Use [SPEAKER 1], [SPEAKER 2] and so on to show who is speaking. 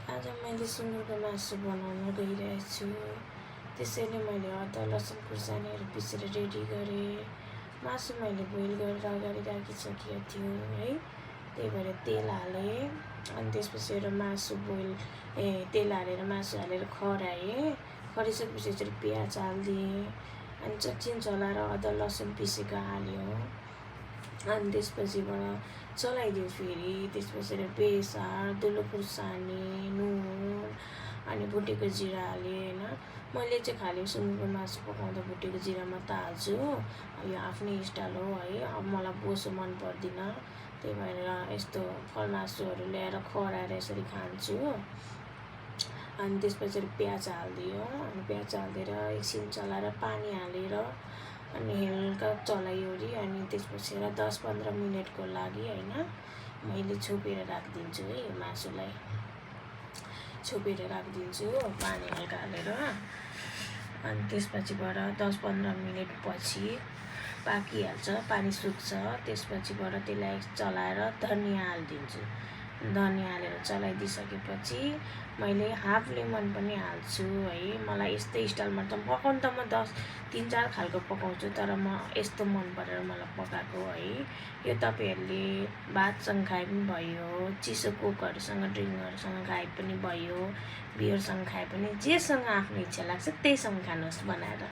[SPEAKER 1] आज मैले सुँगुरको मासु बनाउन गइरहेछु। त्यसैले मैले अदुवा लसुन खुर्सानीहरू पिसेर रेडी गरेँ। मासु मैले बोइल गरेर अगाडि राखिसकेको थियो है। त्यही भएर तेल हालेँ अनि त्यसपछि एउटा मासु तेल हालेर मासु हालेर खराएँ। खरिसकेपछि यसरी प्याज हालिदिएँ अनि चटचिन चलाएर अदुवा लसुन पिसेको हाल्यो अनि त्यसपछिबाट चलाइदियो फेरि। त्यसपछि बेसार दुलो खुर्सानी नुन अनि भुटेको जिरा हालेँ होइन। मैले चाहिँ खालि सुँगुरको मासु पकाउँदा भुटेको जिरा मात्र हाल्छु। यो आफ्नै स्टाइल हो है। अब मलाई बोसो मन पर्दैन, त्यही भएर यस्तो फलमासुहरू ल्याएर खराएर यसरी खान्छु। अनि त्यसपछि प्याज हालिदियो अनि प्याज हालेर एकछिन चलाएर पानी हालेर अनि हल्का चलाइवरी अनि त्यसपछि 10-15 मिनटको लागि होइन मैले छोपेर राखिदिन्छु है। यो मासुलाई छोपेर राखिदिन्छु पानी हल्का हालेर। अनि त्यसपछिबाट 10-15 मिनट पछि पाकिहाल्छ, पानी सुक्छ। त्यसपछिबाट त्यसलाई चलाएर धनियाँ हालिदिन्छु। धनियाँ हालेर चलाइदिइसकेपछि मैले हाफ लेमन पनि हाल्छु है। मलाई यस्तै स्टाइलमा त पकाउनु त म 3-4 खालको पकाउँछु, तर म यस्तो मन परेर मलाई पकाएको है। यो तपाईँहरूले भातसँग खाए पनि भयो, चिसो कोकहरूसँग ड्रिङ्कहरूसँग खाए पनि भयो, बियरसँग खाए पनि जेसँग आफ्नो इच्छा लाग्छ त्यहीसँग खानुहोस् बनाएर।